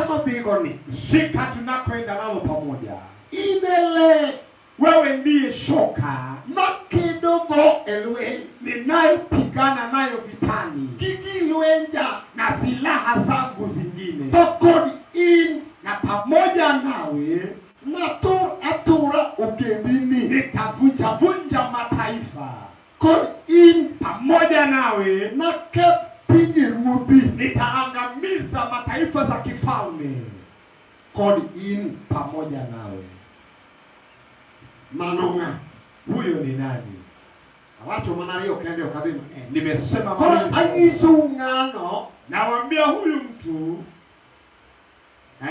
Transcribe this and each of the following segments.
Kama dhigoni. Shika tunakoenda nalo pamoja. In e le Wewe ndiye shoka makedogo e lweny ninayopigana nayo vitani gi gilwenja na silaha zangu zingine, to kod in na pamoja nawe natur atura ogendini nitavunjavunja mataifa, kod in pamoja nawe naketh pinje ruodhi nitaangamiza mataifa za kifalme, kod in. Pamoja nawe. Mano ng'a? Huyo ni nani? Awacho mana ariyo kende, ok adhi mang'eny. Nimesema Koro mawili sana. Anyisou ng'ano Nawaambia huyu mtu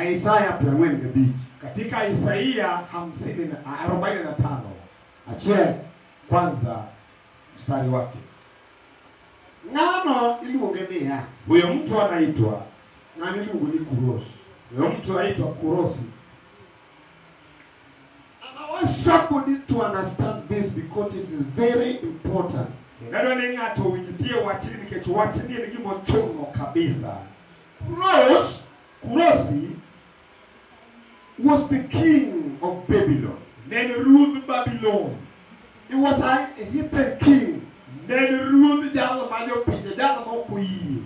e Isaya 45. Katika Isaia 45 Achiel. Kwanza mstari wake. Ng'ano iluonge niya. Huyo mtu anaitwa Ng'ano iluongo ni Kuros. Huyo mtu anaitwa Kurosi. And I want somebody to understand this because it is very important. Kendo ni ng'ato owinj tie wachni nikech wachni en gima ochuno kabisa. Kuros Kurosi was the king of Babylon. Ne en ruodh Babylon. He was a heathen king. Ne en ruodh jal ma jopinje, jal ma ok oyie.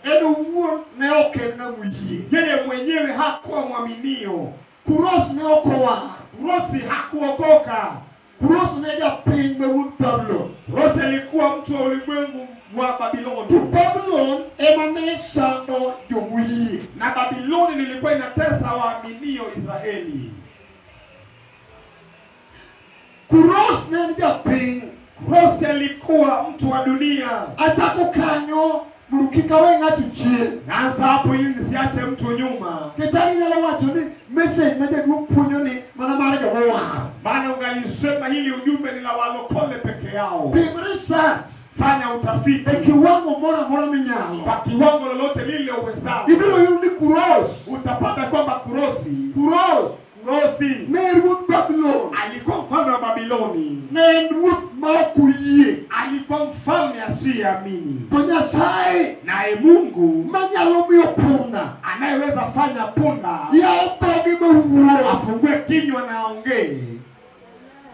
En owuon ne ok en ng'ama oyie. Yeye mwenyewe hakuwa mwaminio. Kuros ne ok owar. Kurosi hakuokoka. Kuros ne japiny ma ruodh Babulon. Kurosi alikuwa mtu wa ulimwengu wa To Babiloni, Babulon ema ne sando jomoyie. Na Babiloni lilikuwa inatesa waaminio Israeli. Kuros ne en japiny. Kurosi alikuwa mtu wa dunia. Achako kanyo mondo kik awe ng'ato chien. Naanza hapo ili nisiache mtu nyuma, Nikech an inyalo wacho ni message ma jaduong' puonjo ni mana mar joma owar. Maana ungalisema hili ujumbe ni la walokole peke yao. Tim research Fanya utafiti e kiwango moro amora minyalo. Kwa kiwango lolote lile uwezao, Ibiro yudo ni Kuros, utapata kwamba Kurosi, Kuros Kurosi ne en ruodh Babulon. Alikuwa mfalme wa Babiloni, Ne en ruoth ma ok oyie. Alikuwa mfalme asiyeamini, To Nyasaye naye Mungu manyalo miyo punda anayeweza fanya punda yawo dhoge mawuo. Afungue kinywa na aongee.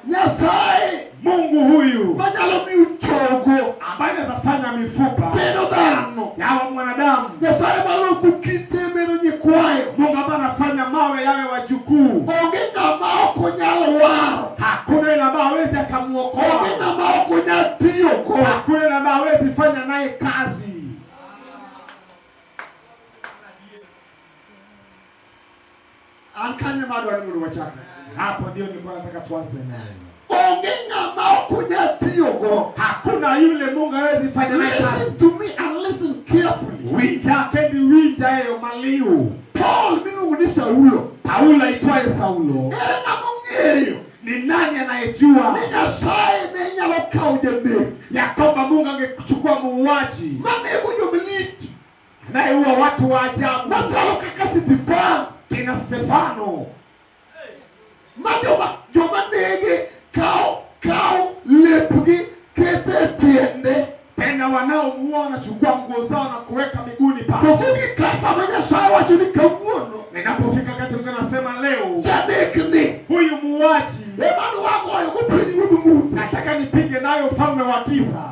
Nyasaye Mungu huyu manyalo miyo chogo ambaye anaweza fanya mifupa bedo dhano. yawa mwanadamu, Nyasaye maloko kite bedo nyikwayo. Mungu ambaye anafanya mawe yawe wajukuu. Onge ng'ama ok onyal waro. Hakuna yule ambaye hawezi Onge akamuokoa, ng'ama ok onyal tiyogo. Hakuna yule ambaye hawezi fanya naye kazi. An kanyo ema adwaro ni mondo wachakre. Hapo ndio nilikuwa nataka tuanze nayo. Onge ng'ama ok onyal tiyogo. Hakuna yule Mungu hawezi fanya naye kazi. Listen to me and listen carefully. Winja kendi winja eyo maliu. Paul miluongo ni Saulo. Paulo aitwaye Saulo, Ere ng'ama ong'eyo ni nani anayejua ni Nyasaye ne nyalo kawo janek ya kwamba Mungu angechukua muuaji manego jomalich anayeua watu wa ajabu machalo kaka Stefano kina Stefano, ma joma nege kawo lepgi kete e tiende tena wanaomuua wanachukua nguo zao na kuweka miguuni to pake. kogik kaka ma Nyasaye wacho ni kawuono Na inapofika wakati Mungu anasema leo, janekni huyu muuaji ema dwa goyogo piny ruodh mudho. Nataka nipige nayo ufalme wa giza.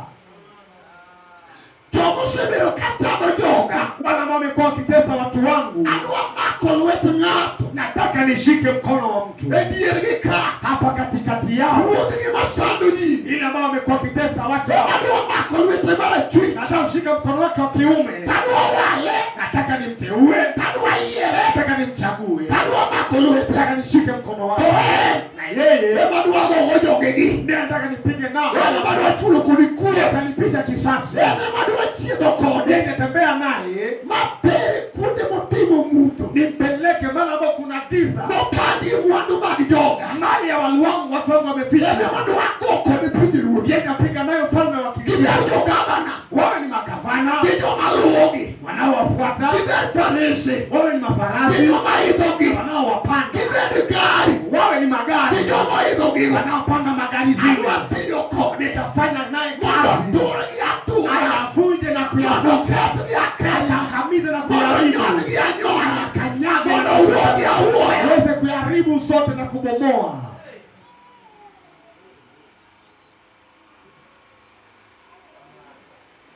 Jogo osebedo ka chando joga. Wale ambao wamekuwa wakitesa watu wangu, Adwa mako lwet ng'ato nataka nishike mkono wa mtu e diergi ka hapa katikati yao, ruodhgi masando ji ile ambao wamekuwa wakitesa watu ema wangu. dwa mako lwete marachwich Nataka ushike mkono wake wa kiume, tadwa wale nataka nimteue, tadwa yiere nataka nimchague, tadwa mako lwete nataka nishike mkono to wake, en na yeye ema dwa gogo jogegi ndiye nataka nipige nao, en ema dwa chulo kodi kuo atalipisha kisasi, en ema dwa chiedho kode nitatembea naye matere kuonde motimo mudho nimpeleke mahali ambapo kuna giza, mopandie mwandu mag joga mali ya watu wangu, watu wangu en wameficha. ema dwa go kode pinyruoth Yeye napiga nayo ufalme wa gibed kigiza. jogavana Wawe ni magavana gi joma luwogi wanaowafuata, gibed farese wawe ni gi mafarasi joma idhogi wanaowapanda, gibed gari wawe ni gi magari joma idhogigo wanaopanda magari zile. adwa tiyo kode Nitafanya naye mondo kazi, turgi atura ayavunje na mondo kuyavunja, kethgi aketha ayangamize na mondo kuyaharibu, nyon-gi anyona ayakanyaga kubomoa.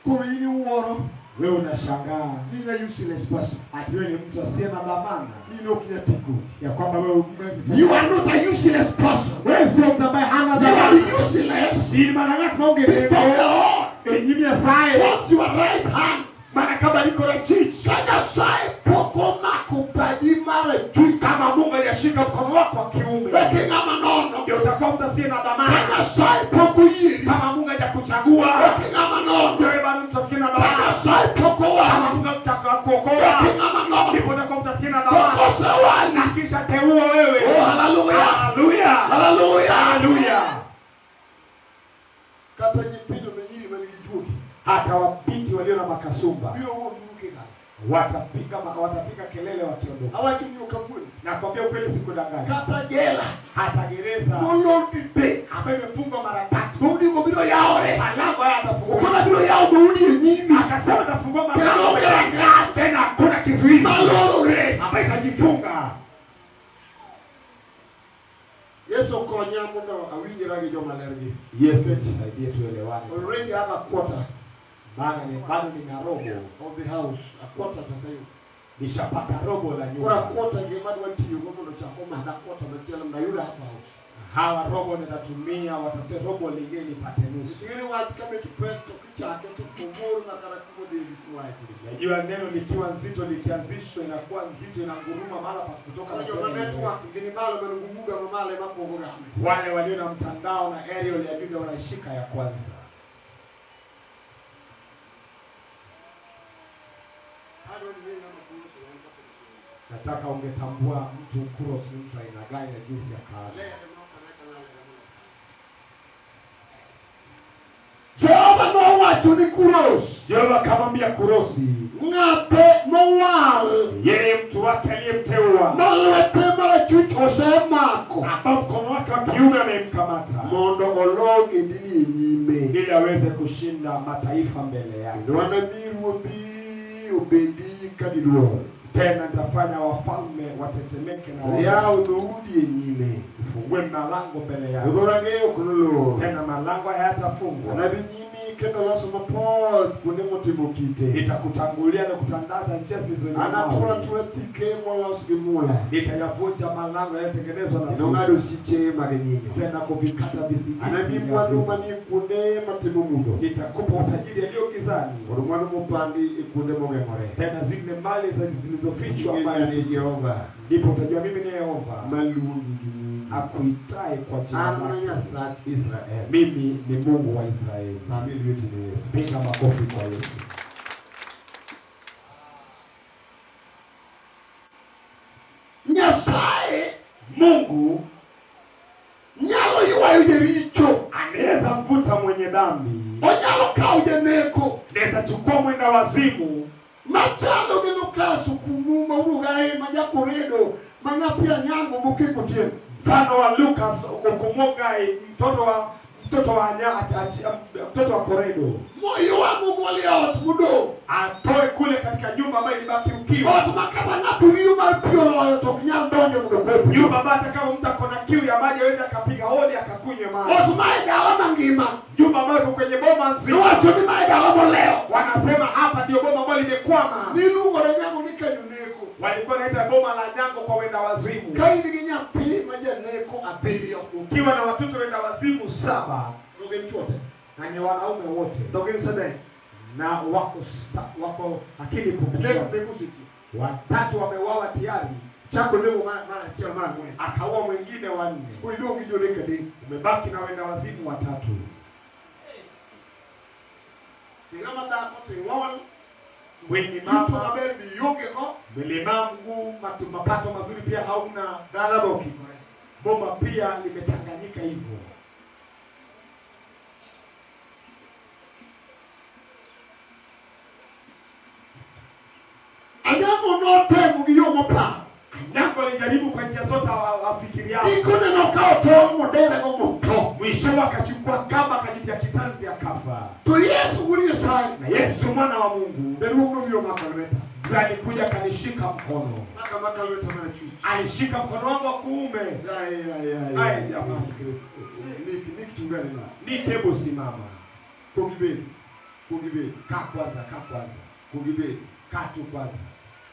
Koro in iwuoro Wewe unashangaa ni in a useless person. Ati wewe ni mtu asiye na dhamana, Ni ok nyal ti kodi. Ya kwamba wewe huwezi. You are not a useless person. Wewe sio mtu ambaye hana You are dhamana. useless Ni maana ng'at maonge before the nengo Lord. e nyim Nyasaye. What's your right hand? Mana kama liko la chich. Ka Nyasaye pok omako badi mar achwich, Kama Mungu hajashika mkono wako wa kiume, eka ng'ama nono. Ndio utakuwa mtu asiye na Ka dhamana. Nyasaye pok oyieri, Kama Mungu hajakuchagua, eka ng'ama nono. ndio wewe bado mtu asiye na Ka dhamana. Nyasaye pok Kama owali, Mungu hakutakuokoa, eka ng'ama nono. ndipo utakuwa mtu asiye na Pok dhamana. osewali. Na kisha teua wewe. Oh, hallelujah. Haleluya. Hallelujah. Haleluya. Kata nyithindo ma nyiri man gi juogi Hata wabinti walio na makasumba biro go nduru kikalo. watapiga kelele wakiondoka. Awacho ni ok awuondi. Nakwambia ukweli, sikudanganya. Kata jela Hata gereza molor didek, ambayo imefungwa mara tatu, dhoudigo biro yawore. malango haya yatafunguliwa. Okona biro yawo dhoudi e nyimi. Akasema atafungua Kendo malango onge rangach tena, hakuna kizuizi malorore. ambayo itajifunga. Yesu okonya mondo awinjra gi joma lergi. Yesu tusaidie tuelewane, Already have a quarter maana ni bado nina robo, of the house. A quarter tasayudo. nishapata robo la Koro a nyumba. quarter gima adwa tiyogo mondo chak omadha quarter machielo mondo ayud half house. Hawa robo nitatumia, watafute robo lingine nipate nusu. Ing'e ni wach ka bet pek to kichake to omor ma kata kumodhi kuaye. Najua neno likiwa nzito, likianzishwa inakuwa nzito, inanguruma mahala pa kutoka Koro na joma tena network gini malo man gumuga mamalo ema kuongo game. Wale walio na mtandao na aerial ya juu wanaishika ya kwanza. Adwa ni ng'ama kuhusu en kapok osomo. Nataka ungetambua mtu Kuros ni mtu aina gani na jinsi ya kazi. Ler ma ok ane ka ng'ale mondo. Jehova nowacho ni Kuros, Jehova akamwambia Kurosi, ng'ate mowal yeye mtu wake aliyemteua, ma lwete marachwich osemako ambao mkono wake wa kiume amemkamata, mondo olo ogendini e nyime ili aweze kushinda mataifa mbele yake. kendo anami ruodhi obedi ka giluor. Tena nitafanya wafalme watetemeke na waoga. Yaw dhoudi e nyime, Ufungue malango mbele yao, dhorangeye ok nolor. tena malango hayatafungwa. Anabi nyimi kendo loso mapoth kuonde motimo kite. Nitakutangulia na kutandaza njia Anatura zilizonyooka. tura thike molos gi mula Nitayavunja malango yaliyotengenezwa na kendo fumbo, ng'ado siche mag nyinyo. tena kuvikata vizingiti Anami vya mwandu fumbo. manie kuonde matimo mudho Nitakupa utajiri yaliyo gizani, kod mwandu mopandi e kuonde mogeng'ore. tena zile mali zilizofichwa Ing'eyo ambayo ni Jehova ndipo utajua mimi ni Yehova maluongi gi nyingi. akuitaye kwa jina An lako. Nyasach Israel. Mimi ni Mungu wa Israeli. Nami lweti ne Yesu. Piga makofi kwa Yesu. Nyasaye Mungu nyalo ywayo jaricho. anaweza mvuta mwenye dhambi, Onyalo kawo janeko anaweza chukua mwenda wazimu machalo gi Lukas okumu mawuogae ma jakoredo ma nyathi Anyango mokeko otieno. Mfano wa Lucas Okumogai, mtoto wa Koredo, Moywa mogol e ot modong'. atoe kule katika nyumba ambayo ilibaki ukiwa, Ot ma kata ng'ato riyo mar pi oloyo to ok nyal donjo mondo okwe pi. nyumba ambayo hata kama mtu akona kiu ya maji aweze akapiga hodi akakunywe maji, Ot ma e dala mangima. nyumba ambayo iko kwenye boma nzima. Niwacho ni ma e dala molewo. Wanasema hapa ndio boma ambayo limekwama. Niluongo ne Nyango ni kanyo neko. Walikuwa naita boma la Nyango kwa wenda wazimu. Ka in gi nyathi ma janeko abiriyo, Ukiwa na watoto wenda wazimu 7 to gin chwo te, na ni wanaume wote to gin seben, na wako akili adek pungufu, nego osetieko. watatu wameuawa tayari, Chako nego mar achiel mar ang'wen. akaua mwingine wanne, Koro idong' gi joneko adek. umebaki na wenda wazimu watatu. To ng'ama dhako to ing'ol, Wenye yuto mama maber be ionge go, melemaa mguu, mapato mazuri pia hauna, dala be okikore. boma pia limechanganyika hivyo. Anyango notemo gi yo moparo. Anyango alijaribu kwa njia zote afikiriao, Gikone nokawo tol moderego motho. mwishowe akachukua kamba akajitia kitanzi akafa. To Yesu wuod Nyasaye, Na Yesu mwana wa Mungu, jaduong' nobiro mako lweta. Mzee alikuja akanishika mkono. Maka lweta marachwich. Alishika mkono wangu wa kuume. Ai ai ai. Ai, jamani. Nick, Nick chungane na. Nick, hebu simama. Kogibedi. Kogibedi. Kaa kwanza, kaa kwanza. Kogibedi. Kaa tu kwanza.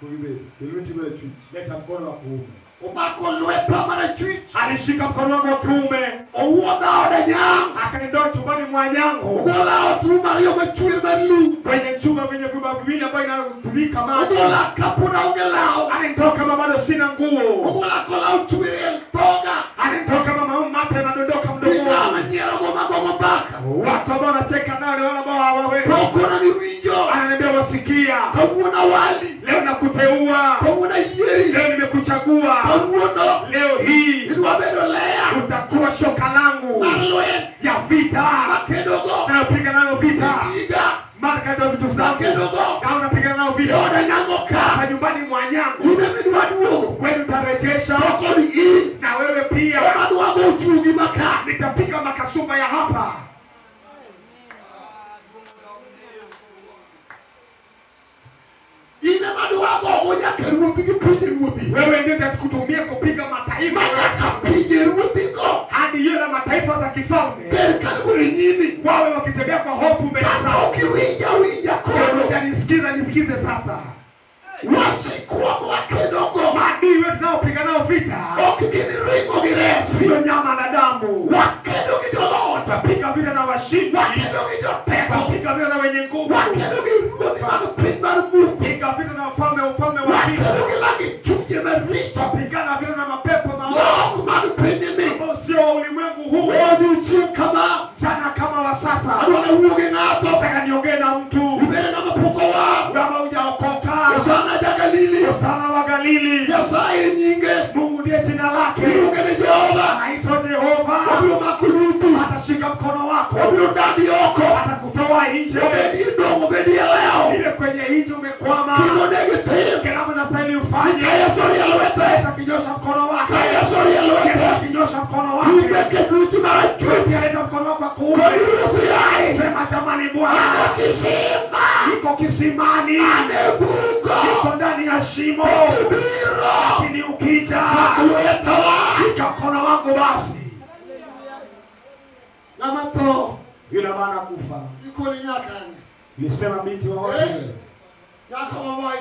Kogibedi. Kelweti marachwich. Leta mkono wa kuume. Omako lweta marachwich. Alishika mkono wangu wa kuume. Owuodha ode nyang. Akanitoa chumbani mwa nyango. Ogola otuma ariyo machwer mar lum. Kwenye chumba vyenye vyumba viwili ambayo inatumika maji. Ogola kapona onge law. Alinitoa kama bado sina nguo. Ogola kolaw chwer e dhoga. Alinitoa kama mate yanadondoka mdomoni. Ng'ama nyiero go magogo mbaka. Watu ambao wanacheka nao ni wale ambao hawawezi. Pokona ni winjo. Ananiambia wasikia. Kawuono wali. Leo nakuteua. Kawuono yieri. Leo nimekuchagua. Kawuono. Leo hii idwa bedo lea. Utakuwa shoka langu mar lweny ya vita. Makedogo. Nayopiga nayo vita. Iga. Marka ndio vitu zangu. Makedogo. Na unapiga nao vita. Yoda nyango ka. Hapa nyumbani mwa nyango. Ine midwa duogo. Wewe utarejesha. Tokoni in. Na wewe pia. Ema dwago uchugi maka. Nitapiga makasumba ya hapa. Ine madwago gonya keruodhi gi pinje ruodhi. Wewe ndiye nitakutumia kupiga mataifa. Manyaka pinje ruodhi go. Hadi yeye na mataifa za kifalme. Ber kaluwore nyimi. Wawe wakitembea kwa hofu mbele zao. Ukiwinja winja koro. Utanisikiza nisikize sasa. Wasikwa mwakedogo. Maadui wetu tunaopiga nao vita. Ok gin ring'o gi remo. Sio nyama na damu. Wakedo gi joloch. Tutapiga vita na washindi. Wakedo gi joteko. Tutapiga vita na wenye nguvu. Wakedo gi ruodhi mag piny mar mudho. Piga vita na wafalme wa ufalme wa giza. Wakedo gi lagi chunje maricho. Tutapigana vita na mapepo maovu. Ok mag pinyni. Ambao sio wa ulimwengu huu. Odiochieng' kama. Mchana kama wa sasa. Adwa nawuo gi ng'ato. Nataka niongee na mtu. Ibede ng'ama pok owar. Kama hujaokoka. Hosana ja Galili. Hosana wa Galili. Nyasaye nyinge. Mungu ndiye jina lake. Iluonge ni Jehova. Anaitwa Jehova. Obiro mako lutu. Atashika mkono wako. Obiro dadi oko. Atakutoa nje. Obedi e dong', obedi e lewo. Ile kwenye nje umekwama. Gima onego itim. Kile unastahili ufanye. Ka Yesu orie lwete. Yesu akinyosha mkono wake. Ka Yesu orie lwete. Yesu akinyosha mkono wake. Umeke lutu marachwich. Pia leta mkono wako wa kuume. Kod iruoth yaye. Sema jamani Bwana. Ane kisima. Niko kisimani. Ane bugo. Niko ndani ya shimo. Kibiro. Lakini ukija. Mak lwetawa. Shika mkono wangu basi. Ng'ama tho. Yule maana kufa. Ikoni nyakane. Nisema binti wa wapi? Nyaka wawai.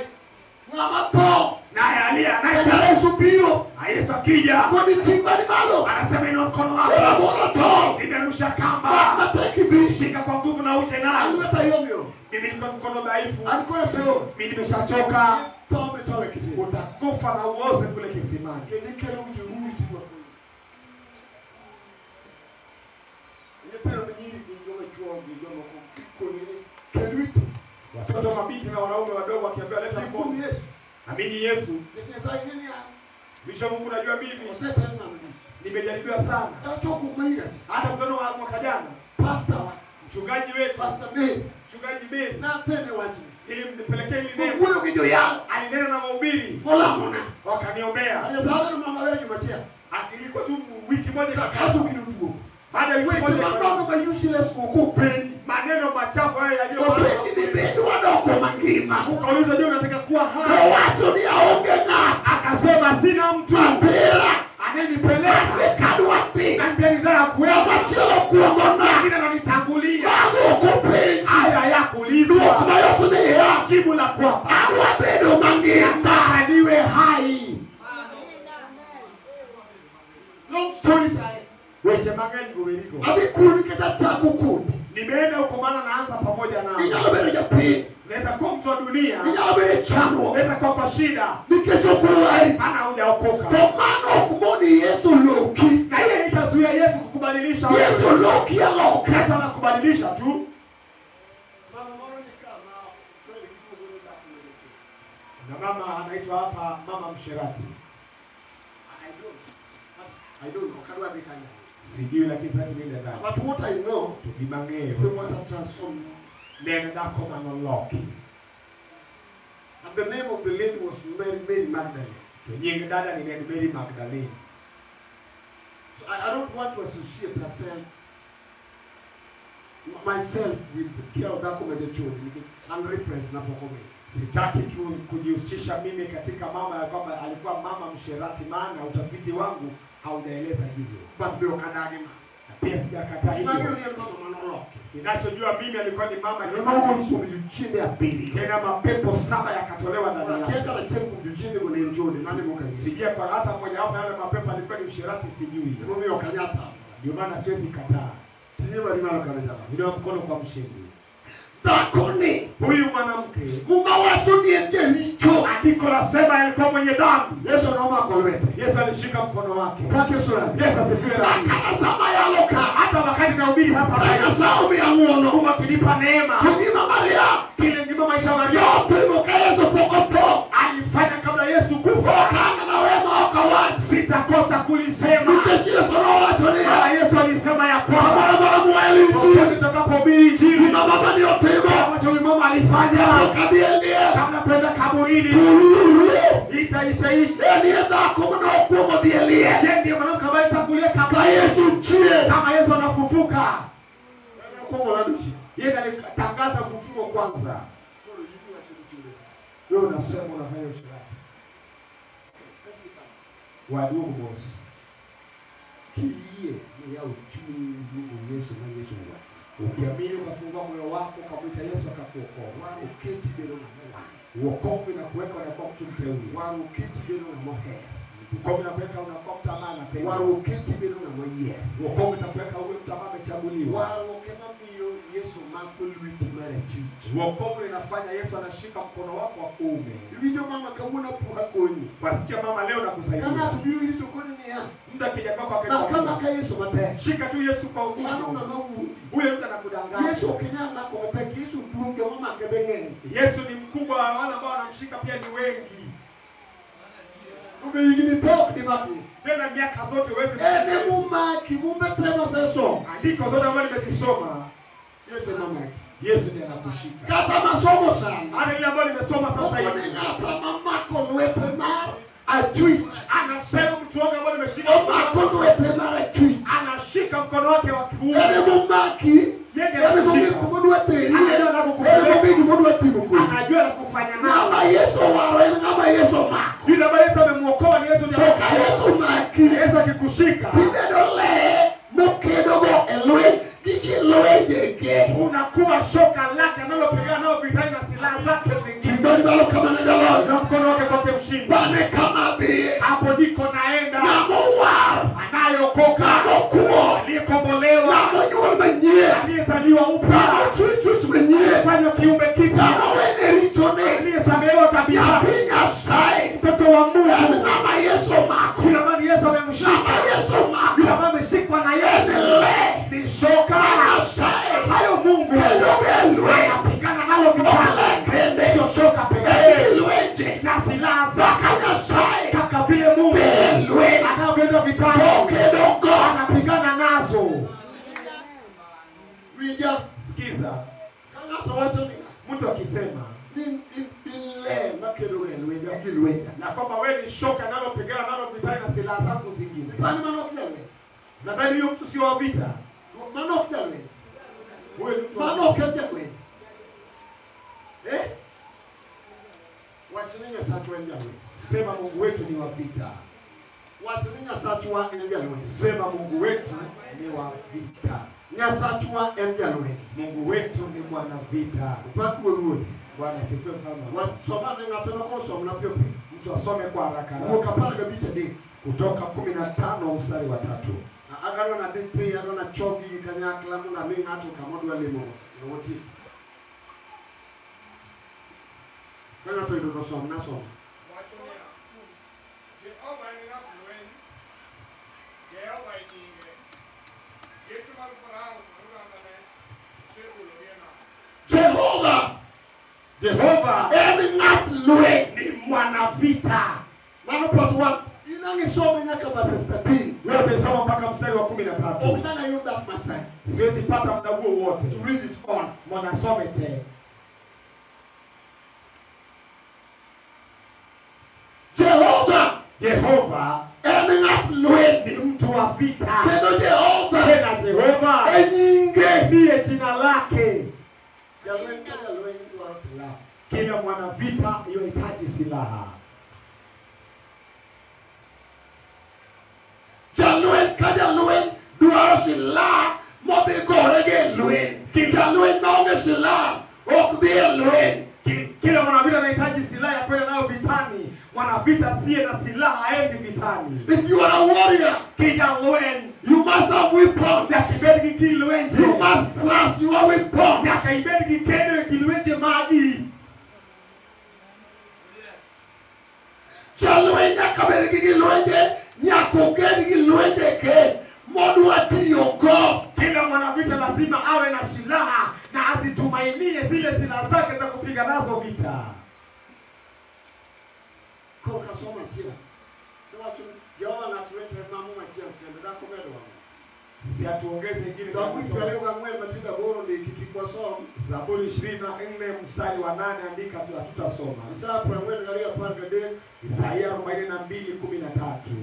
Ng'ama tho. Naye aliye anaye Yesu biro. Na Yesu akija. Koni ting' mani malo. Anasema inua mkono wako. Rabolo tol. Nimerusha kamba. Mak matek ibi. Shika kwa nguvu na uje nayo. Alweta yom yom. Mimi niko mkono dhaifu. An koro aseol. Mimi nimeshachoka. Tho mitho e kisima. Utakufa na uoze kule kisimani. Kendo ikelo ujeuri tiwa koni. Nyithindo manyiri gi joma chuo gi joma koni kel wito. Watoto mabinti na wanaume wadogo wakiambiwa leta Yie kuom mkono. Yesu. Amini Yesu. Nikech Nyasaye ng'e niya, Mwisho Mungu najua mimi osetem malich. nimejaribiwa sana. Kata chokruok ma higa cha. Hata mkutano wa mwaka jana, Pastor wa, mchungaji wetu, Pastor Mary, mchungaji Mary, natene wachni. nilimpelekea hili neno. Owuoyo gi joyalo. Alinena na wahubiri. Molamona. Wakaniombea. Nyasaye neno mama ber juma achiel. Ilikuwa tu wiki moja Kaso ikakata. gino duogo. Baada ya wiki Weche moja manono ma useless ok openji. maneno machafu haya yaliyo Openji ni bed wadoko mangima. Ukauliza je, unataka kuwa hai? Owacho ni aonge ng'ato. Akasema sina mtu Mapira. anayenipeleka. Kadwa dhi. Na pia nitaka kuenda. Machielo kuongo na. Mwingine ananitangulia. Mago ok openji. Haya ya kuulizwa. Dwoko mayot niya. Jibu la kwamba Adwa bedo mangima. nataka niwe hai. Long story sae. Weche mang'eny go werigo. Adhi kuro nikech achako kodi. Nimeenda huko maana naanza pamoja nao. Inyalo bedo japiny. Naweza kuwa mtu wa dunia. Inyalo bedo e chandruok. Naweza kuwa kwa shida. Nikech ok owari. Maana hujaokoka. To mano ok moni Yesu loki. Na hiyo itazuia Yesu kukubadilisha wewe. Yesu loki aloka. Yesu anakubadilisha tu. Mama moro ni kama Fred giduogo ni dhako ma jachode. Na mama anaitwa hapa mama msherati. I don't know. Ok adwa dhi kanyo. Sijui lakini sasa niende ndani. But what I know, To gima ang'eyo. someone has transformed. Ne en dhako manoloki. And the name of the lady was Mary, Mary Magdalene. To nying dada ni ne en Mary Magdalene. So I don't want to associate herself, myself with Kiao dhako ma jachode nikech an reference na pok omiyo. Sitaki kujihusisha mimi katika mama ya kwamba alikuwa mama msherati, maana utafiti wangu haujaeleza hizo, But be ok adagi ma. Na pia sijakataa Gima hivyo. ang'eyo ni en mama manoloki. Ninachojua mimi alikuwa ni mama Kendo nogol kuom jochiende abiriyo. tena mapepo saba yakatolewa ndani Akia yake. kata achiel kuom jochiendego ne en chode, mano ema ok ang'eyo. Sijui kwa hata mmoja wapo yale mapepo alikuwa ni usherati, sijui. Emomiyo ok anyal tamo. Ndio maana siwezi kataa. Ting'e badi malo kane jalo. Inua mkono kwa mshindi. Dhakoni Huyu mwanamke, Muma wacho ni en jaricho. Andiko lasema alikuwa mwenye dhambi. Yesu nomako lwete. Yesu alishika mkono wake. Pak Yesu rabi. Yesu asifiwe rabi. Makata sama yalo ka. Hata wakati nahubiri sasa Ka hivi, Nyasaye omiya ng'uono. Mungu akinipa neema, To ngima Maria kile ngima maisha ya Maria notimo ka Yesu pok otho. alifanya kabla Yesu kufa, Ok an nawe ma ok awach. sitakosa kulisema. Nikech Yesu nowacho niya, Maana Yesu alisema ya kwamba kamoro amora mwayalo popote injili, tutakapohubiri Injili, gima babani otimo ambacho huyu mama alifanya kapok adhi e liel, kabla kwenda kaburini, tururu itaisha hii. enie dhako manokwongo dhi e liel. Yeye ndiye mwanamke ambaye alitangulia Ka kaburini. Yesu chier, Kama Yesu anafufuka, nokwongo lando chier. yeye ndiye alitangaza ufufuo kwanza. Koro yiti wacho ni chode sa. Wewe unasema unafanya usherati. Wadugu boss, Kiyie miyawo chunyi miluongo Yesu ma Yesu owar. ukiamini ukafungua moyo wako ukamwita Yesu akakuokoa, Warruok keti bedo ng'ama owar. wokovu inakuweka unakuwa mtu mteule, Warruok keti bedo ng'ama oher. wokovu inakuweka unakuwa mtu ambaye anapendwa, Warruok keti bedo ng'ama oyier. wokovu itakuweka uwe mtu ambaye amechaguliwa. Warruok ema miyo Yesu mako lweti mar achwich. Wokovu inafanya Yesu anashika mkono wako wa kuume. Iwinjo mama kawuono akonyi. Wasikia mama, leo Ka nakusaidia. ng'ato biro iri to koni niya, Mtu akija kwako maka akikwambia, maka Yesu matek. shika tu Yesu kwa Mano nguvu, ng'ama wuondi. huyo mtu anakudanganya. Yesu ok inyal mako matek, Yesu duong' joma make be ng'eny. Yesu ni mkubwa, wale ambao wanamshika pia ni wengi. Donge higni tho ok dimak Yesu. Tena miaka zote huwezi En emomaki, mumbe te masesomo. andiko zote ambazo nimezisoma, Yesu ema maki. Yesu ndiye anakushika. Kata masomo sana. Hata ile ambayo nimesoma sasa Okone hivi, ng'ata mamako lwete mar achwich. anasema mtu wangu ambao nimeshika, Omako lwete mar achwich. anashika mkono wake wa kiume, En emomaki, Yeye ndiye en emong'e anakushika. kumodwa terie, Anajua en anakukupeleka. emong'e gimodwa timo kodi. Anajua la kufanya nao. Ng'ama Yesu owaro en ng'ama Yesu omako. Yule ambaye Yesu amemuokoa ni Yesu ndiye To ka anakushika. Yesu maki, Yesu akikushika tibedo le mokedogo e lweny gi gilwenjege. unakuwa shoka lake analopigana nao vitani na silaha zake zingine, Ting badi malo kama ne jaloyo. na mkono wake kwake mshindi. Bane kama adhiye. Hapo ndiko naenda, Ng'ama owar, anayeokoka, ng'ama okuo, aliyekombolewa, ng'ama onyuol manyien, aliyezaliwa upya, ng'ama ochwe chwech manyien, aliyefanywa kiumbe kipya, ng'ama owene richone, aliyesamehewa dhambi zake, nyathi Nyasaye, mtoto wa en Mungu. ng'ama Yesu omako. Yule ambaye Yesu amemshika, Ng'ama Yesu yule omako ambaye ameshikwa na en Yesu le ni shoka ma Nyasaye hayo Mungu kedogo e lweny. anapigana nalo Ok vitani, le kende, sio shoka en pekee gi lwenje na silaha zake, kaka Nyasaye kaka vile Mungu dhi e lweny anavyoenda vitani, okedogo. anapigana nazo. Winja, Sikiza, ka ng'ato wacho niya, mtu akisema ni in le makedogo e lweny gi gilwenja. na kwamba wewe ni shoka nalopigana nalo vitani na silaha zangu zingine, Pani mano ok jalweny. nadhani huyo mtu sio wa vita, Mano ok jalweny. huyo ni mtu wa Mano ok en jalweny. Eh? Wach ni Nyasachwa en jalweny. Sema Mungu wetu ni wa vita. Wach ni Nyasachwa en jalweny. Sema Mungu wetu ni wa vita. Nyasachwa en jalweny. Mungu wetu ni mwana vita. Opak wuod ruoth. Bwana asifiwe mfalme. Wach soma ne ng'ato ma koro somna piyo piyo. Mtu asome kwa haraka Wuok haraka. 15 3. Kutoka 15 mstari wa 3. Adwaro nadhi piyo, adwaro nachog gigi kanyakla mondo ami ng'ato kama odwa limogo mondo watieki. Ka ng'ato oyudo to somna soma. Wacho niya, Jehova en ng'at lweny, Jehova e nyinge. Geche mag Farao kod ogandane osegologi e nam. Jehova Jehova en ng'at lweny. ni mwana vita. Mano part 1. In ang' isome nyaka verses 13. Wewe utaisoma mpaka mstari wa 13. Ok dang' ayud that much time Siwezi pata muda huo wote. to read it all. Mwanasome te. Jehova Jehova en ng'at lweny. ni mtu wa vita. Kendo Jehova Tena Jehova e nyinge. ndiye jina lake. Jalweny ka jalweny dwaro silaha. Kila mwanavita yuhitaji silaha. Jalweny ka jalweny dwaro silaha modhi gorego e lweny. Jalweny maonge silaha ok dhi e lweny. Kila mwanavita anahitaji silaha ya kwenda nayo vitani. Mwanavita asiye na silaha haendi vitani. If you are a warrior, Kijalweny you must have weapons. nyaka ibed gi gilwenje. You must trust your weapon. Nyaka ibed gi kedo e gilwenje magi. Jalweny nyaka bed gi gilwenje, nyaka oged gi lwenje ge modwa tiyogo. Kila mwanavita lazima awe na silaha na azitumainie zile silaha zake za kupiga nazo vita. Korka somo achiel. Nowacho ni Jehova ng'at lwete mamo machiel kende dak omedo wang'o. Si atuongeze ingine. Zaburi 28 matindo aboro ndiki kik wasom. Zaburi 24 mstari wa 8, andika tu, hatutasoma. Isaya 42 13 Isaia 42:13.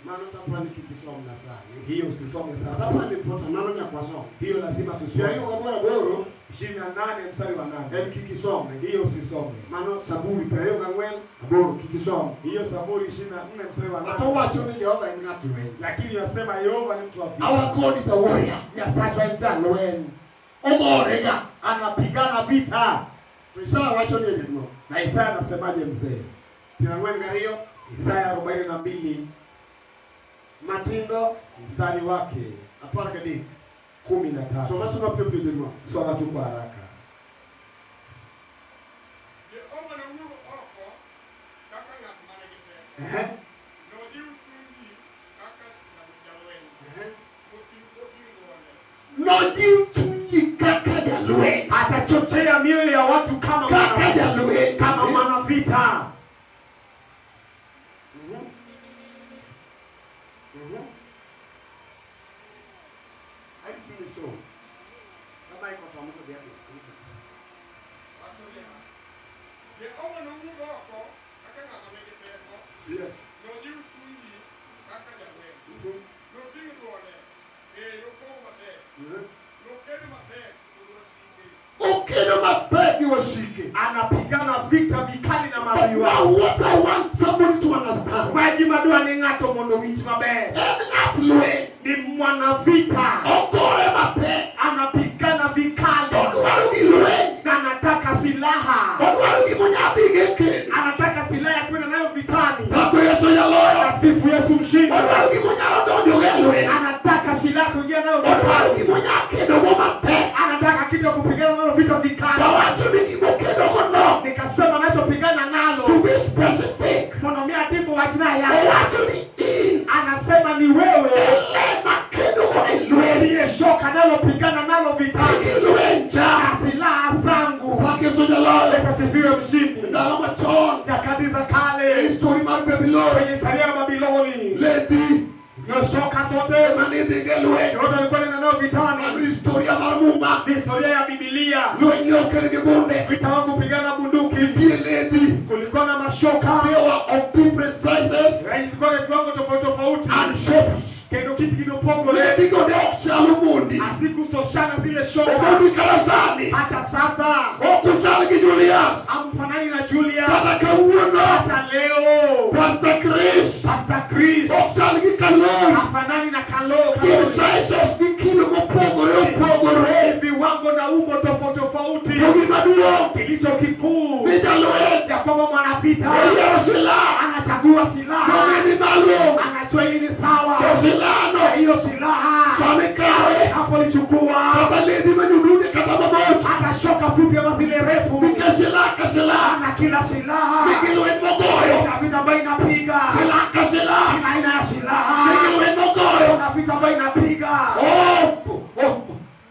Mano tapani kik isom na sani. Hiyo usisome sasa. Sapani important mano nyaka wasom. Hiyo lazima tusome. 28 28 mstari wa 8. En kik isome. Hiyo usisome. Mano Zaburi 24 aboro kik isom. Hiyo Zaburi 24 mstari wa To 8. wacho ni Jehova en ng'at lweny. Lakini wasema Yehova ni mtu wa vita. Our God is a warrior. Nyasaye en jalweny. Ogorega. Anapigana vita. To Isaya wacho ni e jaduong'. Na Isaya anasemaje mzee? 42 Isaya 42 matindo mstari wake 13. 13. Soma soma piyo piyo jaduong'. Soma tu kwa haraka. Jehova nowuog oko kaka ng'at man-gi teko. Nojiw chuny ji kaka jalweny. Moting' dwonde. Nojiw chuny ji kaka jalweny. Atachochea mioyo ya watu kama Kaka jalweny. kama mwanavita. Arito ni som. Kama iko to amoko dhi adhi. Wacho niya, Jehova nowuog oko kaka ng'at manigi teko. Yes. Nojiw chuny ji kaka jalweny. Noting' dwonde. Ee, nokog matek. Nokedo matek kod wasike. Okedo mapek gi wasike. Anapigana vita vikali na But maadui now wao. what I want somebody to understand. Maji madua ni ng'ato mondo owinj maber. En ng'at lweny. Ni mwanavita. Ogore mapek. Anapigana vikali. Odwaro gi lweny. Na anataka silaha. Odwaro gima onyadhigo e kedo. Anataka silaha ya kwenda nayo vitani. Pako Yesu jaloyo. Asifu Yesu mshindi. Odwaro gima onyalo donjogo e lweny. Anataka silaha kuingia nayo Odwaro vitani. gima onya kedogo mapek. Anataka kitu ya kupigana nayo vita vikali. Wawacho ni gimokedogo no. Nikasema anachopigana nalo. To be specific. Mondo mi atibu wachna yake. Owacho ni in Anasema ni wewe e le makedogo e lweny. ndiye shoka nalopigana nalo vitani Gi lweny cha. na silaha zangu. Pak Yesu jaloyo. Yesu asifiwe mshindi. Ndalo machon. Nyakati za E kale histori mar Babylon. kwenye historia ya Babiloni, Ledhi shoka zote ema nidhigo e lweny. yote alikuwa nenda nayo Mano vitani. historia mar Muma. Ni historia ya Biblia. Lweny ne okel gi bunde. Vita wa kupigana bunduki, Nitie ledhi. kulikuwa na mashoka They were of different sizes ilikuwa na viwango tofauti tofauti, and shapes. kendo kitu kinopongole Ledhi go ne ok chal omondi. hazikutoshana zile shoka. Omondi kata sani. Hata sasa Ok uchal gi Julius. hamfanani na Julius. Kata kawuono. Hata leo Pastor Chris. Pastor Chris Ok chal gi Kalori. hafanani na Kalo. Gin sizes gi kilo mopogore opogore. Viwango na umbo tofauti tofauti. To gima duong' Kilicho kikuu ni jalweny ya kwamba mwanavita oyiero silaha. anachagua silaha, Nong'e ni malo. anajua hili ni sawa, To silahano na hiyo silaha sama ikawe hapo lichukua kata ledhi manyodunde kata mabocho hata shoka fupi ama zile refu, nikech silaha ka silaha na kila silaha nigi lweny mogoyo. kuna vita ambayo inapiga, Silaha ka silaha kila aina ya silaha nigi lweny mogoyo. kuna vita ambayo inapiga. Oh, oh,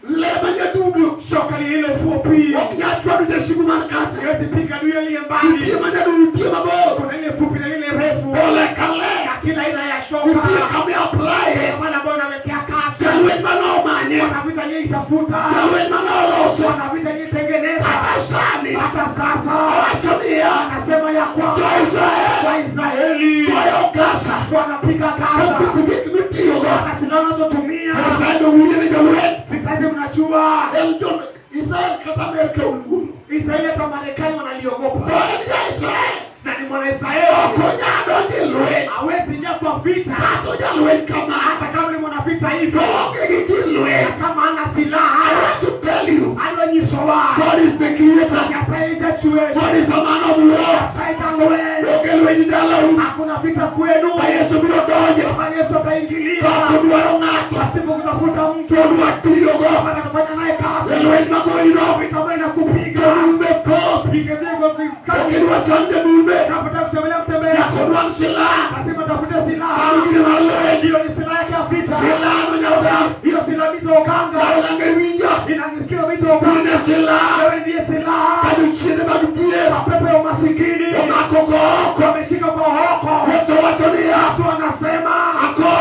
le manyadudu Shoka lililo fupi ok nyal chwado jasigu man kacha. siwezi piga adui aliye mbali. Nitie manyadudu nitie mabor. Kuna ile fupi na lile refu To le ka le na kila aina ya shoka. nitie kama i-applye. Kuna wale ambao wanawekea kasi, Jalweny manomanye. wana vita aliyeitafuta, Jalweny manoloso. wana vita aliyetengeneza. Kata sani Hata sasa owacho niya anasema ya kwamba jo-Israel Waisraeli goyo gasa wanapiga kasa, to gik mitiyogo wana silaha wanazotumia. Nyasaye nowinjo ni jolweny Si sasa mnajua En jo Israel kata Amerika oluoro. Israeli hata Marekani wanaliogopa. To en ja-Israel. Na ni Mwanaisraeli. Ok onyal donjo e lweny. Hawezi ingia kwa vita. Kata ojalweny kama. Hata kama ni mwanavita hivyo. Oonge gi gir lweny. Na kama hana silaha. I want to tell you. Adwa nyisowa. God is the creator. Nyasaye jachwech. God is a man of war. Nyasaye jalweny. Onge lweny dalau. Hakuna vita kwenu. Ma Yesu biro donjo. Kama Yesu ataingilia. To ok odwaro ng'ato. Pasipo kutafuta mtu. To odwa tiyogo. Kama atafanya naye kazi. E lweny magoyino. Vita ambayo inakupiga. To dume koth. Piga vita Ok idwa chal jadume. Unapotaka kutembelea mtembea. Nyaka onwang' silaha. Lazima tafute silaha. Mano gine mar lweny. Hiyo ni silaha yake ya vita. Silaha no nyarogam. Hiyo silaha mito okanga. Nyaroganga iwinjo. Inanisikia mito okanga. In e silaha. Wewe ndiye silaha. Ka jochiende mag dhier. Mapepo ya umasikini. Omako go oko. Wameshika kwa oko. Yesu wacho niya. Yesu anasema Ako.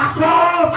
Ako.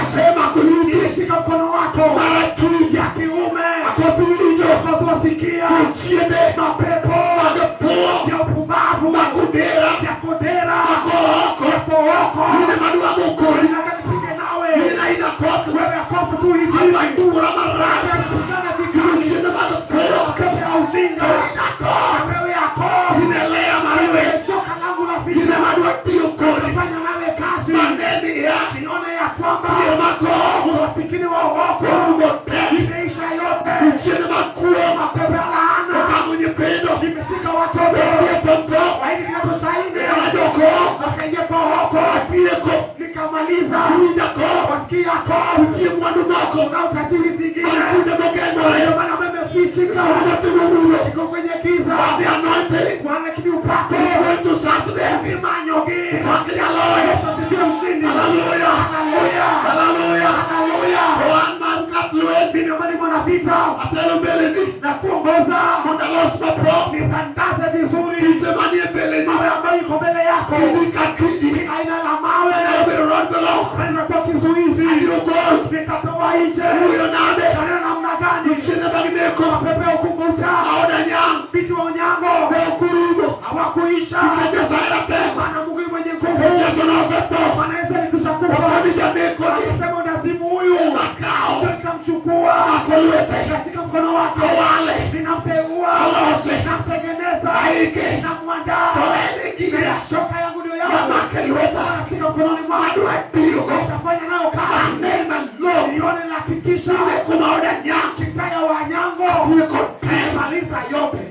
Asemako lweti. Nimeshika mkono wako. Marachwich. Ya kiume. Akoth winjo. Akoth wasikia. Jochiende. Mapepo. Mag fuwo. Ya upumbavu. Mag odera. Ya kodera. Mako oko. Ya kooko. In ema adwa go kodi. Nataka nipige nawe. In aina koth. Wewe akofu tu hivi. Adwa dura marach. Tupigane vikali. Jochiende mag fuwo. Mapepo ya ujinga. In akoth. Wewe akofu. In e leya mar lweny. Shoka langu la In vita. ema adwa tiyo kodi. Nafanya nawe kazi. Mane niya. Nione ya kwamba Dhier mako oko. umasikini wa uoko Orumo te. imeisha yote. Jochiende mag kuo. Mapepo ya laana Omako nyithindo. imeshika watoto. Odhi e form four. Waende kidato cha nne. Kata joko oko. Wakaingia kwa uoko. Atieko. Nikamaliza. Iwinjo akoth. Wasikia akoth. Nitie mwandu moko. Na utajiri zingine. Man kuonde mogeng'ore. Ndio maana wamefichika. Kuonde motimo mudho. Iko kwenye giza. But the anointing Maana lakini upako is going to search them. imanyogi. Pak jaloyo. Yesu asifiwe mshindi. Hallelujah. Haleluya. Hallelujah. Haleluya. Wan man kat lweny. Mimi ambaye ni mwanavita Atelo mbeleni. na kuongoza Mondo alos maprop. nitandaze vizuri Kite manie mbeleni. mawe ambayo iko mbele yako. Kidi ka kidi. Kila aina la mawe Nyalo bedo roadblock. inaweza kuwa kizuizi. Abiro gol. Nitatoa nje. Wuoyo nade. Tanena namna gani? Jochiende mag neko. Mapepo ya ukumbucha. Aoda nyang'. Vitu wa onyango Ne ok orumo. hawakuisha. Nikech Nyasaye ratego. Maana Mungu ni mwenye nguvu. Yesu nosetho. Maana Yesu alikwisha kufa. Okoni janeko ni. Akasema unazimu huyu. Makawo. Ndio nitamchukua. Mako lwete. Nitashika mkono wake. Awale. Ninamteua. Alose. Namtengeneza. Aike. Namwandaa. To en e gira. Shoka yangu ndio yangu. Mamake lweta. Anashika mkononi mwangu. Adwa tiyogo. Nitafanya nayo kazi. Ane malong'o. Nione nahakikisha Ni kuma oda nyang'. kitaya wanyango. Tieko te. Maliza yote.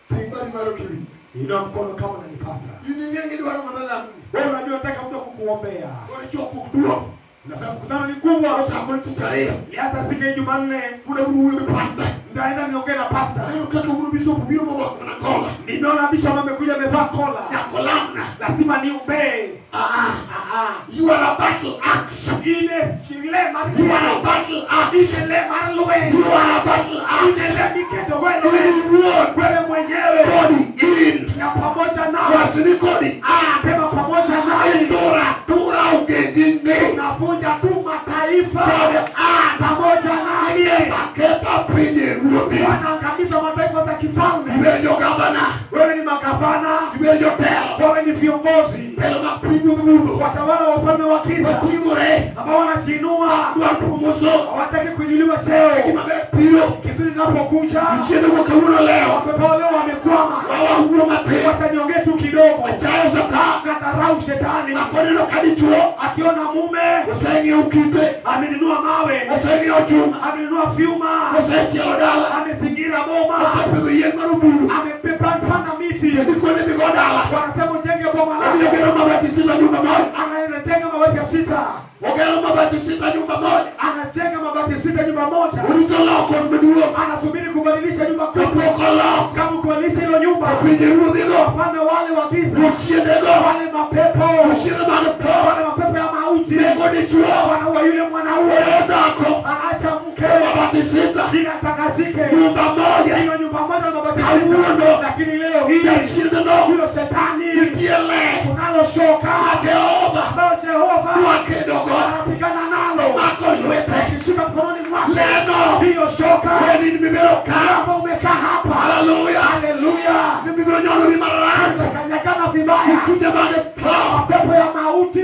Ting' badi malo kiwinjo. Inua mkono kama unanipata. In ing'e gidwaro ng'ama lamni. Wewe unajua nataka mtu kukuombea. Koro chokruok duong'. Unasema mkutano ni kubwa. Ochakore tich ariyo. Lianza siku ya Jumanne. Kuda buru wuoyo gi pasta. Nitaenda niongee na pasta. Aneno kaka wuon bishop biro morwako mana kola. Nimeona bishop amekuja amevaa kola. Nyaka olamna. Lazima niombee. Ah, ah. Ah ah. You are a battle axe. Ine chile mar You are a battle axe. Ine le mar lweny. You are a battle Ine axe. le mikedo wewe. In iwuon. Wewe mwenyewe Kodi in. na pamoja nawe. Wach ni kodi Ah, sema pamoja nawe. Tura tura ogendini. Tunavunja tu mataifa Kod an. pamoja nami. Aketha pinje ruodhi. Wanaangamiza mataifa za kifalme. Ibedo jogavana. Wewe ni magavana, Ibedo jotelo. wewe ni viongozi, Telo mag piny mudho. watawala wa ufalme wa giza Wating'ore. ambao wanajiinua, Dwar promotion. hawataki kuinuliwa cheo. Gima ber biro. Kizuri linapokuja, Jochiende wuok kawuono leo. mapepo leo wamekwama. Wawa wuo matin. Wacha niongee tu kidogo. Wachayo satan. Nadharau shetani Akoneno ka dichuo. akiona mume Oseng'iewo kite. amenunua mawe, Oseng'iewo chuma. amenunua vyuma, Osechielo dala. amezingira boma, Osepidho yien mar obudu. amepanda miti. Kendo ikone dhi go dala. Wanasema ujenge boma Odhi lako, ogero mabati sita nyumba moja. anajenga mabati ya sita, Ogero mabati sita nyumba moja. anajenga mabati sita nyumba moja, Orito loko ot maduong'. anasubiri kubadilisha nyumba kubwa. Kapok oloko. Kama kubadilisha hilo nyumba, Pinje ruodhigo. wafalme wale wa giza, Jochiendego. wale mapepo, Jochiende mag tho. wale mapepo ya mauti, Nego dichuo. wanaua yule mwanaume, Weyo dhako. anaacha mke Mabati sita. ili atangazike. Nyumba moja. Hiyo nyumba moja na mabati Kawuono. sita, lakini leo hii Jachiendno. huyo shetani Nitie le. kunalo shoka Ma Jehova ambayo Jehova dwa kedogo. anapigana nalo, Mako lwete. akishika mkononi mwake Leno. hiyo shoka. Wen in mibiro ka. Kama umekaa hapa, Haleluya. haleluya, Ni mibiro nyonori marach. utakanyagana vibaya, Chunje mag tho. mapepo ya mauti.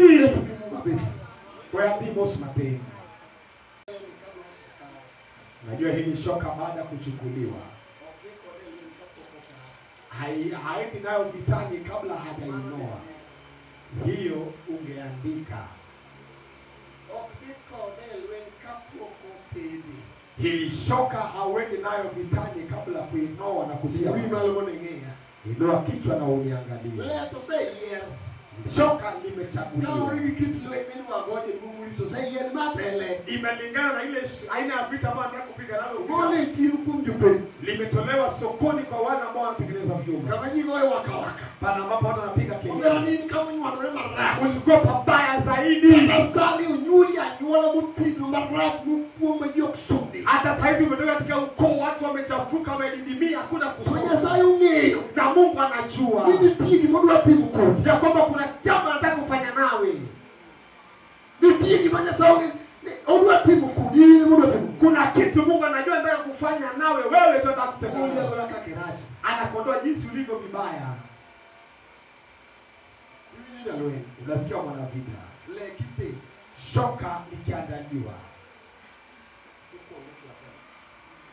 Weadhi mos matin. Najua hili shoka baada ya kuchukuliwa ok dhi kode e lweny kapok okawe. Haendi nayo vitani kabla hajainoa. Hiyo ungeandika. Ok dhi kode e lweny kapok othedhe. Hili shoka hauendi nayo vitani kabla kuinoa na kutia Wi mafuta. malo mondo ing'iya. Inua kichwa na uniangalie. Le to oseyier. Shoka Kaluwore limechaguliwa, gi kit lweny midwa goje duong' oseyier matele. imelingana na ile aina ya vita ambayo anataka kupiga nalo vita. Ogole e chiro kuom jopeng. Limetolewa sokoni kwa wale ambao wanatengeneza vyuma, Kama ji goye waka waka. pale ambapo watu wanapiga Omera kelele. ni in kama onywandore marach. Ulikuwa pabaya zaidi, Kata sani onyuoli anyuola mopido marach mokuo ma ji ok sudi. hata saizi umetoka katika ukoo, watu wamechafuka, wamedidimia, hakuna To kusoma, Nyasaye ong'eyo na Mungu anajua ni nitie gima odwa timo kodi. ya kwamba kuna jambo anataka kufanya nawe. Nitie gima Nyasaye ong'eyo ni odwa timo kodi. In ema odwa timo. Kuna kitu Mungu anajua anataka kufanya nawe, wewe tu anataka Goli kutengeneza. agola kaka irach. Anakondoa jinsi ulivyo vibaya. Iwinjo jalweny. Unasikia mwanavita, Le kithedho. shoka likiandaliwa Ikuongo chwakre.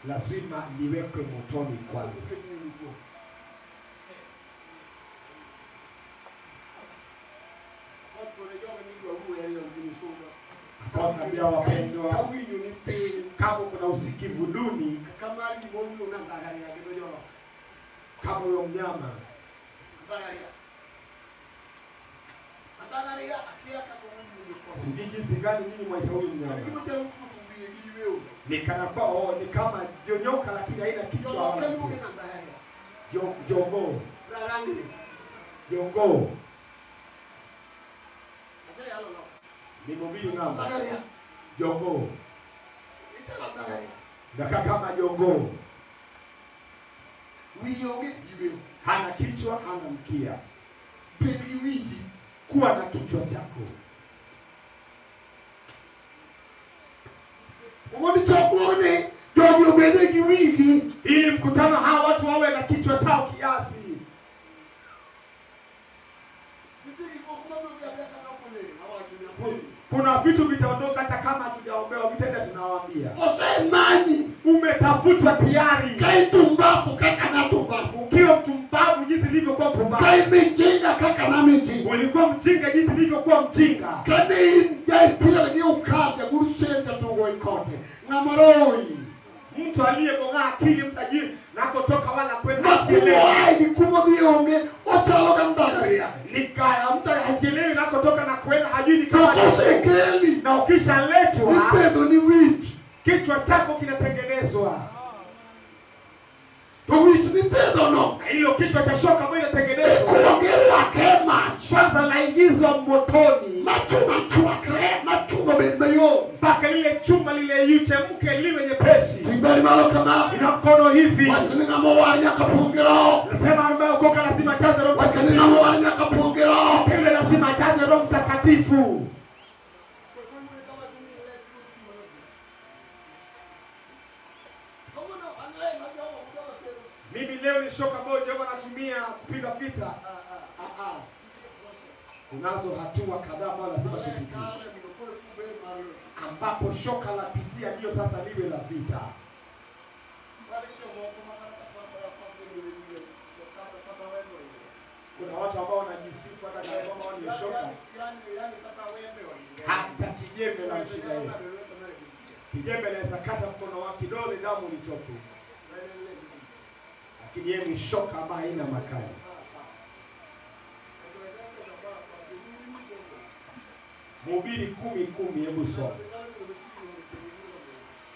lazima liwekwe motoni kwanza. Oket ni lukuo. Akoth kone jogo ni ywauru e od gi sunga. Akawaambia wapendwa, Ka winjo ni piny. kama kuna usikivu duni Kaka mar gima oluong ni andhagaria gi dho joloka. kama huyo mnyama, Andhagaria. Andhagaria akia kaka owinjo koso. sijui jinsi gani nyinyi mwaita huyu En mnyama, gima chalo thuth wiye gi yweyo. ni kana kwa oh, ni kama jonyoka lakini haina kichwa Joloka wala luonge mkia. ni andhagaria. Jongoo, Rarangni. jongoo Aseyalo loka. ni mhubiri namba Andhagaria. jongoo, Ichalo andhagaria. nakaa kama jongoo, Wiye onge gi yweyo. hana kichwa hana mkia. Bed gi wiyi. Kuwa na kichwa chako. Mondo chokruogni jogi obede gi wigi. Ili mkutano hawa watu wawe na kichwa chao kiasi. Nitie gik moko mabiro dhi adhiya kaka olemo awacho ni apuonjo. Kuna vitu vitaondoka hata kama hatujaombewa, vitenda tunawaambia. Osemanyi Umetafutwa tayari. ka itumbafu kaka natumbafu. Ukiwa mtumbavu jinsi nilivyokuwa Ka mpumbavu, imijinga kaka namijinga. ulikuwa mjinga jinsi nilivyokuwa mjinga. Kane in jaithiel gi okal jagur sen jatugo e kote. Ng'ama royi. Mtu aliyebong'aa akili, mtajiri nakotoka wala kwenda Ma kumo hajielewi. ae gi kumo dhi onge ochalo ga ndhagaria. Nika mtu hajielewi nakotoka na kwenda hajui ni To kama kosekeli na ukishaletwa ithedho ni wich. kichwa chako kinatengenezwa, To wich mithedhono na hilo kichwa cha shoka ambayo inatengenezwa ikuongo irwake e mach. kwanza laingizwa motoni Ma chuma chwakre ma chuma bed mayom. mpaka lile chuma lile yuchemke liwe nyepesi. Ting' badi malo kama. Ina mkono hivi, Wach ni ng'ama owar nyaka pong' gi Roho. nasema ambaye okoka lazima ajaze Roho Wach ni ng'ama owar nyaka pong' gi Roho. Yule lazima ajaze Roho Mtakatifu. Mimi leo ni shoka ambayo Jehova anatumia kupiga vita. Ah, ah. Kunazo hatua kadhaa ambazo lazima tupitie, ambapo shoka la pitia ndiyo sasa liwe la vita. Kuna watu ambao wanajisifu hata kana kwamba wao ni shoka, hata kijembe la mshinda yeye. Kijembe laweza kata mkono wake kidole, damu litoke, lakini yeye ni shoka ambayo haina makali. Mhubiri 10:10, hebu soma.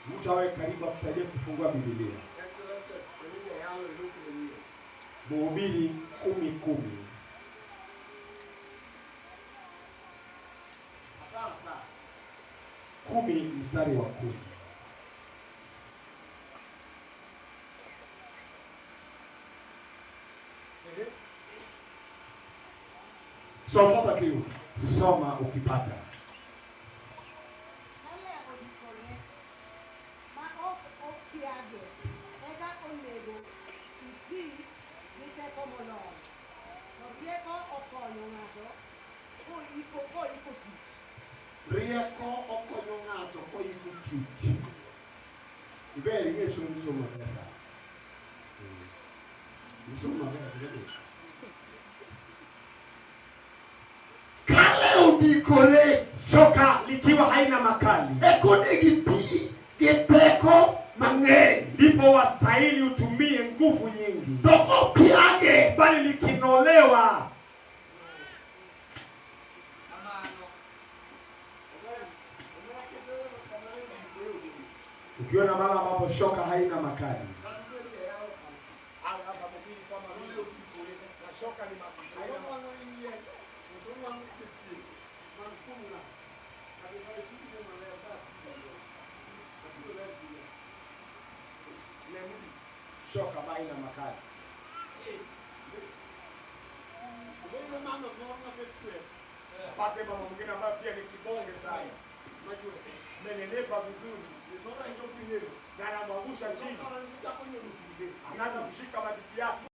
Mtu awe karibu akusaidie kufungua Biblia. Mhubiri 10:10. 10 mstari wa 10. Soma Mateo. Soma ukipata. Ka le odikore ma ok opiage, eka onego iti gi teko moloyo. To rieko okonyo ng'ato koiko tich. Rieko okonyo ng'ato koiko tich. Iber ing'e somo somo maber sana. Isomo maber gadier. Kale odikore Shoka likiwa haina makali, eka onego iti gi teko mang'eny. Ndipo wastahili utumie nguvu nyingi, To kopiage bali likinolewa. Ukiona mahala ambapo shoka haina makali, shoka ambayo haina makali. Pate mama mwingine ambaye pia ni kibonge sana, amenenepa vizuri na anamwangusha chini, anaanza kushika matiti yake.